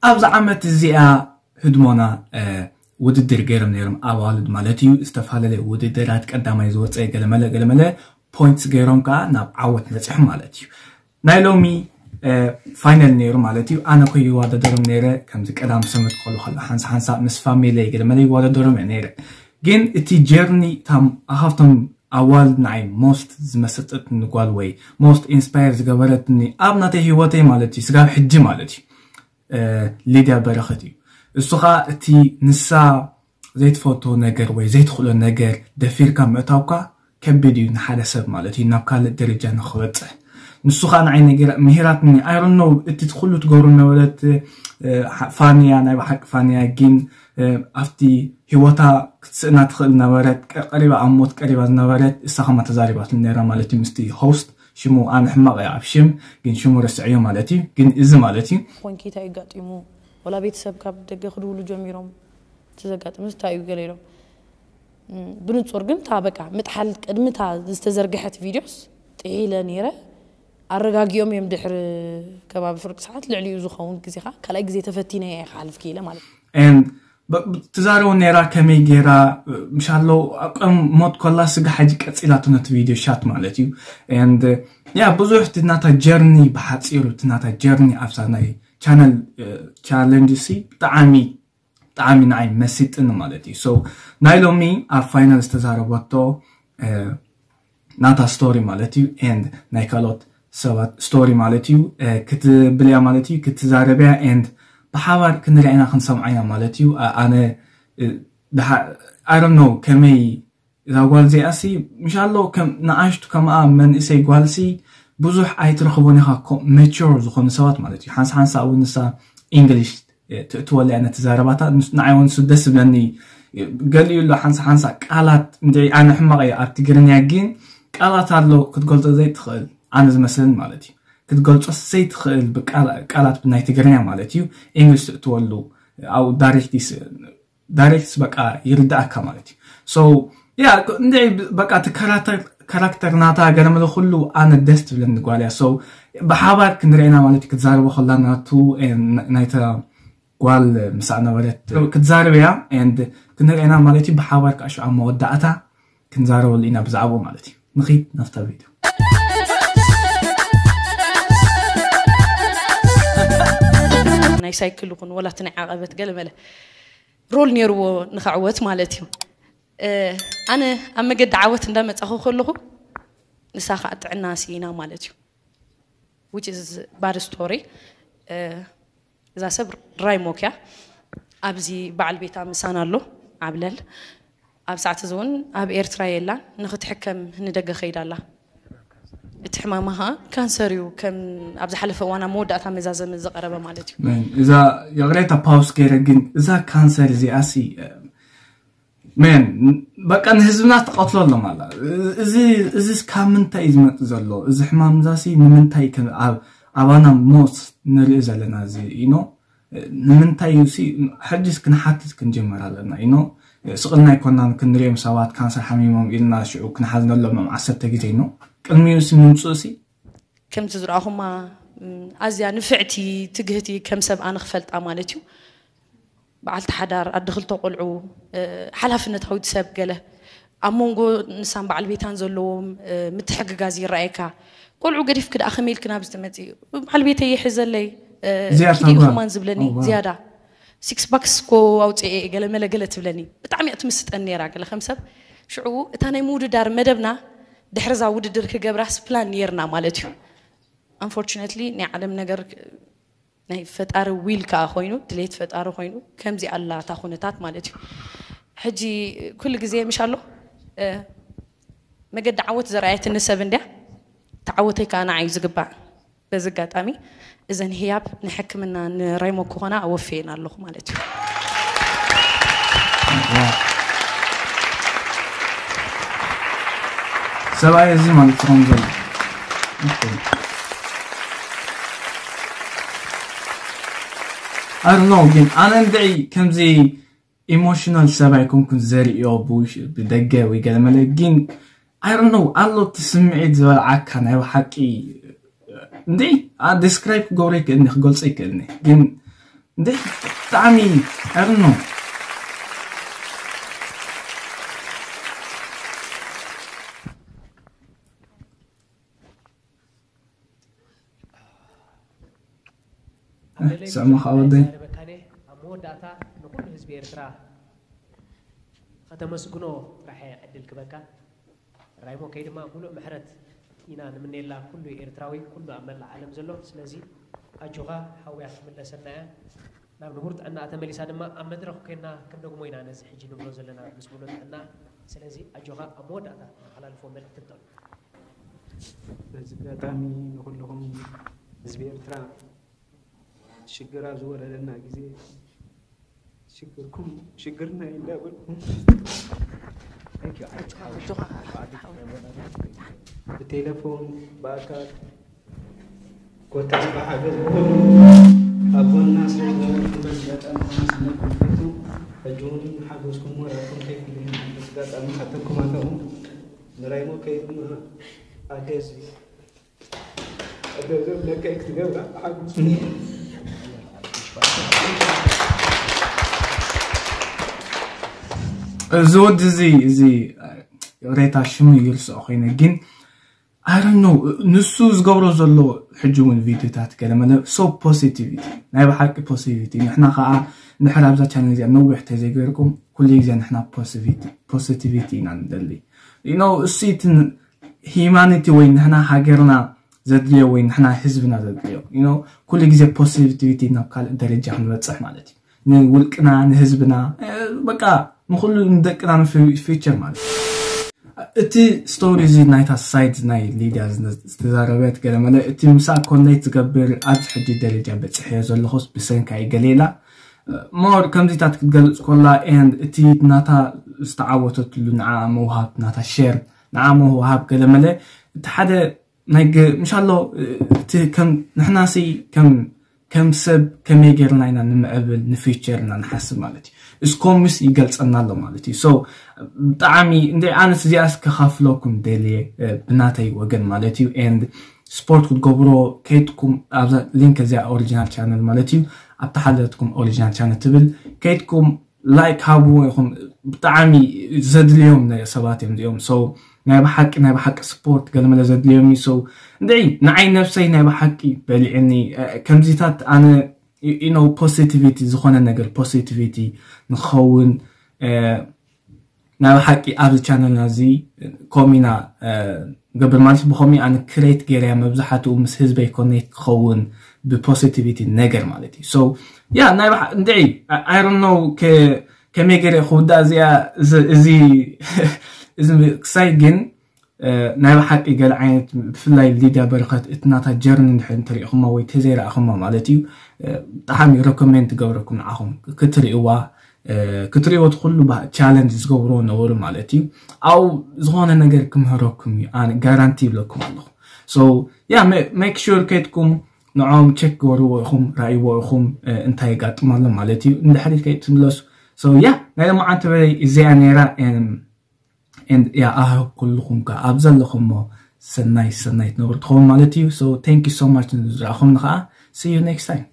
ኣብዚ ዓመት እዚኣ ህድሞና ውድድር ገይሮም ነይሮም ኣዋልድ ማለት እዩ። ዝተፈላለየ ውድድራት ቀዳማይ ዝወፀ ገለመለ ገለመለ ፖይንትስ ገይሮም ከዓ ናብ ዓወት በፂሑ ማለት እዩ። ናይ ሎሚ ፋይናል ነይሩ ማለት እዩ። ኣነ ኮ ይዋዳደሮም ነይረ። ከምዚ ቀዳም ሰመት ከሉ ከሎ ሓንሳ ሓንሳ ምስ ፋሚለይ ገለመለ ይዋዳደሮም እየ ነይረ። ግን እቲ ጀርኒ እታ ካብቶም ኣዋልድ ንዓይ ሞስት ዝመሰጠትኒ ጓል ወይ ሞስት ኢንስፓየር ዝገበረትኒ ኣብ ናተይ ህይወተይ ማለት እዩ ስጋብ ሕጂ ማለት እዩ ሊድያ በረኸት እዩ። እሱ ከዓ እቲ ንሳ ዘይትፈቶ ነገር ወይ ዘይትኽእሎ ነገር ደፊርካ ምእታውካ ከቢድ እዩ ንሓደ ሰብ ማለት እዩ ናብ ካልእ ደረጃ ንክበፅሕ። ንሱ ከዓ ንዓይ ነገር ምሂራትኒ። I don't know እቲ ኩሉ ትገብሩ ነበረት ፋንያ ናይ ብሓቂ ፋንያ ግን ኣብቲ ህይወታ ክትስእና ትኽእል ነበረት። ቀሪባ ኣብ ሞት ቀሪባ ዝነበረት እሳ ከማ ተዛሪባትኒ ነራ ማለት እዩ ምስቲ ሆስት ሽሙ ኣነ ሕማቕ እየ ኣብ ሽም ግን ሽሙ ረስዐዮ ማለት እዩ። ግን እዚ ማለት እዩ ኮንኪ እንታይ ይጋጢሙ ወላ ቤተሰብ ካብ ደገ ክድውሉ ጀሚሮም ትዘጋጥምስ እንታይ እዩ ገለ ኢሎም ብንጹር ግን እታ በቃ ምጥሓል ቅድሚ እታ ዝተዘርግሐት ቪድዮስ ጥሒለ ነይረ ኣረጋጊኦም እዮም ድሕሪ ከባቢ ፍርቂ ሰዓት ልዕሊኡ ዝኸውን ግዜኻ ካልኣይ ግዜ ተፈቲነ እየ ክሓልፍኪ ኢለ ማለት እዩ ትዛረቡ ነራ ከመይ ገይራ ምሻሎ ቀም ሞት ኮላ ስጋ ሓጂ ቀፂላቶ ነቲ ቪድዮ ሻት ማለት እዩ and ያ ብዙሕ ትናታ ጀርኒ ብሓፂሩ ትናታ ጀርኒ ኣብዛ ናይ ቻነል ቻለንጅ ሲ ብጣዕሚ ብጣዕሚ ንዓይ መሲጥኒ ማለት እዩ so ናይ ሎሚ ኣብ ፋይናል ዝተዛረበቶ ናታ ስቶሪ ማለት እዩ and ናይ ካልኦት ሰባት ስቶሪ ማለት እዩ ክትብል እያ ማለት እዩ ክትዛረብ እያ and ብሓባር ክንሪኣ ኢና ክንሰምዓ ኢና ማለት እዩ ኣነ I don't know ከመይ እዛ ጓል እዚኣ ሲ ምሻሎ ከም ንኣሽቱ ከምኣ መንእሰይ ጓል ሲ ብዙሕ ኣይትረኽቦን ኢኻ መቹር ዝኾኑ ሰባት ማለት እዩ ሓንሳ ሓንሳ እውን ንሳ ኢንግሊሽ ትእትወለያ ነቲ ዘረባታ ንዓይ እውን ደስ ዝብለኒ ገሊኡ ኣሎ ሓንሳ ሓንሳ ቃላት እንድዒ ኣነ ሕማቕ እየ ኣብ ትግርኛ ግን ቃላት ኣሎ ክትገልጾ ዘይትኽእል ኣነ ዝመስለኒ ማለት እዩ ክትገልጾ ዘይትኽእል ቃላት ብናይ ትግርኛ ማለት እዩ ኢንግሊሽ ትእትወሉ ኣብኡ ዳይሬክት ዳይሬክት በቃ ይርዳእካ ማለት እዩ so ያ እንድዒ በቃ እቲ ካራክተር ናታ ገለመለ ኩሉ ኣነ ደስ ትብለኒ ጓል እያ so ብሓባር ክንርኤና ማለት እዩ ክትዛረቦ ከላ ናቱ ናይታ ጓል ምሳዕ ነበረት ክትዛረብ እያ and ክንርኤና ማለት እዩ ብሓባር ከዓ ሽዓ መወዳእታ ክንዛረበሉ ኢና ብዛዕባኡ ማለት እዩ ንኺድ ናፍታ ቪድዮ ናይ ሳይክል ይኹን ወላ እቲ ናይ ዓቐበት ገለመለ ሮል ነይርዎ ንኽዕወት ማለት እዩ ኣነ ኣብ መገዲ ዓወት እንዳመፃኹ ከለኹ ንሳ ከዓ ጥዕና ስኢና ማለት እዩ which is bad story እዛ ሰብ ራይሞክ እያ ኣብዚ በዓል ቤታ ምሳና ኣሎ ዓብለል ኣብ ሰዓት እዚ እውን ኣብ ኤርትራ የላን ንክትሕከም ንደገ ከይዳ ኣላ እቲ ሕማማ ከዓ ካንሰር እዩ ከም ኣብ ዝሓለፈ እዋን ኣብ መወዳእታ መዛዘሚ ዝቀረበ ማለት እዩ እዛ ይቕሬታ ፓውስ ገይረ ግን እዛ ካንሰር እዚኣ ሲ ሜን በቃ ንህዝብና ትቐትሎ ኣሎ ማላ እዚ ካብ ምንታይ እዩ ዝመፅእ ዘሎ እዚ ሕማም እዛ ሲ ንምንታይ ኣባና ሞት ንርኢ ዘለና እዚ ኢኖ ንምንታይ እዩ ሲ ሕጅስ ክንሓትት ክንጀምር ኣለና ኢኖ ስቕልና ኣይኮናን ክንሪኦም ሰባት ካንሰር ሓሚሞም ኢልና ሽዑ ክንሓዝነሎም ዓሰርተ ግዜ ኢኖ ቅድሚኡ ሲ ምምፅኡ ሲ ከምቲ ዝረኣኹማ ኣዝያ ንፍዕቲ ትግህቲ ከም ሰብ ኣነ ክፈልጣ ማለት እዩ በዓልቲ ሓዳር ኣዲ ክልተ ቆልዑ ሓላፍነታዊት ሰብ ገለ ኣብ መንጎ ንሳን በዓል ቤታን ዘለዎም ምትሕግጋዝ ይረኣየካ ቆልዑ ገዲፍኪ ደኣ ከመይ ኢልኪ ናብዚ ትመፂ በዓል ቤተይ ይሕዘለይ ኪዲ ከማን ዝብለኒ ዝያዳ ሲክስ ባክስ ኮ ኣውፅኤ ገለ መለ ገለ ትብለኒ ብጣዕሚ እያ ትምስጠኒ ነይራ ገለ ከም ሰብ ሽዑ እታ ናይ ምውድዳር መደብና ድሕርዛ ውድድር ክገብራስ ፕላን ነይርና ማለት እዩ unfortunately ናይ ዓለም ነገር ናይ ፈጣሪ ዊል ከዓ ኮይኑ ድሌት ፈጣሪ ኮይኑ ከምዚ ኣላ እታ ኩነታት ማለት እዩ ሕጂ ኩሉ ግዜ ምሽ ኣሎ መገዲ ዓወት ዘርኣየትኒ ሰብ እንድያ ተዓወተይ ከዓ ንዓዩ ዝግባዕ በዚ ኣጋጣሚ እዘን ህያብ ንሕክምና ንራይሞ ክኾና ኣወፍየን ኣለኹ ማለት እዩ ሰብኣይ እዚ ማለት ትኾን ዘሎ I don't know ግን ኣነ እንድዒ ከምዚ ኢሞሽናል ሰብ ኣይኮንኩን ዘርእዮ ብደገ ወይ ገለመለ ግን I don't know ኣሎ እቲ ስምዒት ዝበልዓካ ናይ ብሓቂ እንዲ ዲስክራይብ ክገብሮ ይክእልኒ ክገልጾ ይክእልኒ ግን እንዴ ብጣዕሚ፣ I don't know። ስዕማ ከዓ ወደይ። ኣብ መወዳእታ ንኩሉ ህዝቢ ኤርትራ ከተመስግኖ ጥራሕ ዕድል ክበካ። ራይሞ ከይ ድማ ሙሉእ ምሕረት ኢና ንምነየላ ኩሉ ኤርትራዊ፣ ኩሉ ኣብ መላእ ዓለም ዘሎ። ስለዚ ኣጆኻ ሓውያ ክትምለሰና እያ። ናብ ንቡር ጥዕና ተመሊሳ ድማ ኣብ መድረኽ ኮይና ክንደግሞ ኢና ነዚ ሕጂ ንብሎ ዘለና ምስ ሙሉእ ጥዕና። ስለዚ ኣጆኻ ኣብ መወዳእታ ተመሓላልፎ መልእክቲ እንተሎ። በዚ ኣጋጣሚ ንኩልኹም ህዝቢ ኤርትራ ሽግር ኣብ ዝወረደና ግዜ ሽግርኩም ሽግርና እዩ እንዳበልኩም ብቴሌፎን ብኣካል ኮታስ ብሓገዝ ብኩሉ ኣብ ጎንና ስለ ዝነበርኩም በዚ ኣጋጣሚ ከመስግነኩም እፈቱ። ሕጂ እውን ሓጎስኩም ወራኩም ከይፍለየና በዚ ኣጋጣሚ ሓተኩም ኣለኹ። ንራይሞ ከይድማ ኣገዝ ኣገዝ ለቀይ ክትገብራ ሓጉስኒ። እዚ ወዲ እዚ እዚ ሬታ ሽሙ ይርስኦ ኮይነ ግን I don't know ንሱ ዝገብሮ ዘሎ ሕጂ እውን ቪድዮታት ገለመለ so positivity ናይ ብሓቂ positivity ንሕና ከዓ እንድሕር ኣብዛ ቻነል እዚኣ ነዊሕ ተዘይገርኩም ኩሉ ግዜ ንሕና positivity ኢና ንደሊ you know እሱ እቲ humanity ወይ ንሕና ሃገርና ዘድልዮ ወይ ንሕና ህዝብና ዘድልዮ you know ኩሉ ግዜ positivity ናብ ካልእ ደረጃ ክንበፅሕ ማለት እዩ ንውልቅና ንህዝብና በቃ ንኩሉ ንደቅና ንፊቸር ማለት እዩ እቲ ስቶሪ እዚ ናይታ ሳይድ ናይ ሊድያ ዝተዛረበት ገለመለ እቲ ምሳ ኮኔክት ዝገብር ኣብዚ ሕጂ ደረጃ በፅሐዮ ዘለኹስ ብሰንካ እዩ ገሌላ ሞር ከምዚታት ክትገልፅ ኮላ and እቲ ናታ ዝተዓወተትሉ ንዓ ምውሃብ ናታ ሸር ንዓ ምውሃብ ገለመለ እቲ ሓደ ናይ ምሻሎ እቲ ከም ንሕናሲ ከም ከም ሰብ ከመይ ጌርና ኢና ንምዕብል ንፊቸርና ንሓስብ ማለት እዩ እስኮምስ ይገልፀና ኣሎ ማለት እዩ so ብጣዕሚ እንደ ኣነስ እዚኣስ ከካፍለኩም ደልየ ብናተይ ወገን ማለት እዩ and ስፖርት ክትገብሮ ከይድኩም ኣብዛ ሊንክ እዚኣ ኦሪጂናል ቻነል ማለት እዩ ኣብታ ሓለትኩም ኦሪጂናል ቻነል ትብል ከይድኩም ላይክ ሃብዎ ኢኹም ብጣዕሚ ዘድልዮም ሰባት እዮም እዚኦም so ናይ ብሓቂ ናይ ብሓቂ ስፖርት ገለመለ ዘድልዮም እዩ so እንድዒ ንዓይ ነብሰይ ናይ ብሓቂ በሊዕኒ ከምዚታት ኣነ you know positivity ዝኾነ ነገር positivity ንኸውን ናይ ብሓቂ ኣብዚ ቻነልና እዚ ኮሚና ገብር ማለት ብኸሚ ኣነ ክሬት ገይርያ መብዛሕትኡ ምስ ህዝበይ ኮኔክት ክኸውን ብፖዚቲቪቲ ነገር ማለት እዩ so yeah ናይ ብሓ- እንድዒ I don't know ከ- ከመይ ገይረ ክውዳእ እዚኣ እዚ- እዚ እዚ ክሳይ ግን ናይ ብሓቂ ገለ ዓይነት ብፍላይ ሊድያ በረኸት እቲ ናታ ጀርኒ እንድሕር እንተሪእኹማ ወይ ተዘይረኣኹማ ማለት እዩ ብጣዕሚ ረኮሜንድ ትገብረኩም ንዓኹም ክትርእይዋ ክትርእይዎ እቲ ኩሉ ቻለንጅ ዝገብርዎ ነበሩ ማለት እዩ ኣብኡ ዝኾነ ነገር ክምህረኩም እዩ ኣነ ጋራንቲ ይብለኩም ኣለኹ so yeah make sure ከይድኩም ንዖም ቸክ ግበርዎ ኢኹም ራእይዎ ኢኹም እንታይ የጋጥም ኣሎ ማለት እዩ እንድሕሪት ከይትምለሱ so yeah ናይ ሎማዓንቲ በለይ እዚኣ ነይራ and yeah I hope ኩልኹም ከ ኣብ ዘለኹሞ ሰናይ ሰናይ ትነብሩ ትኸውን ማለት እዩ so thank you so much ንዝረኣኹምኒ ከዓ see you next time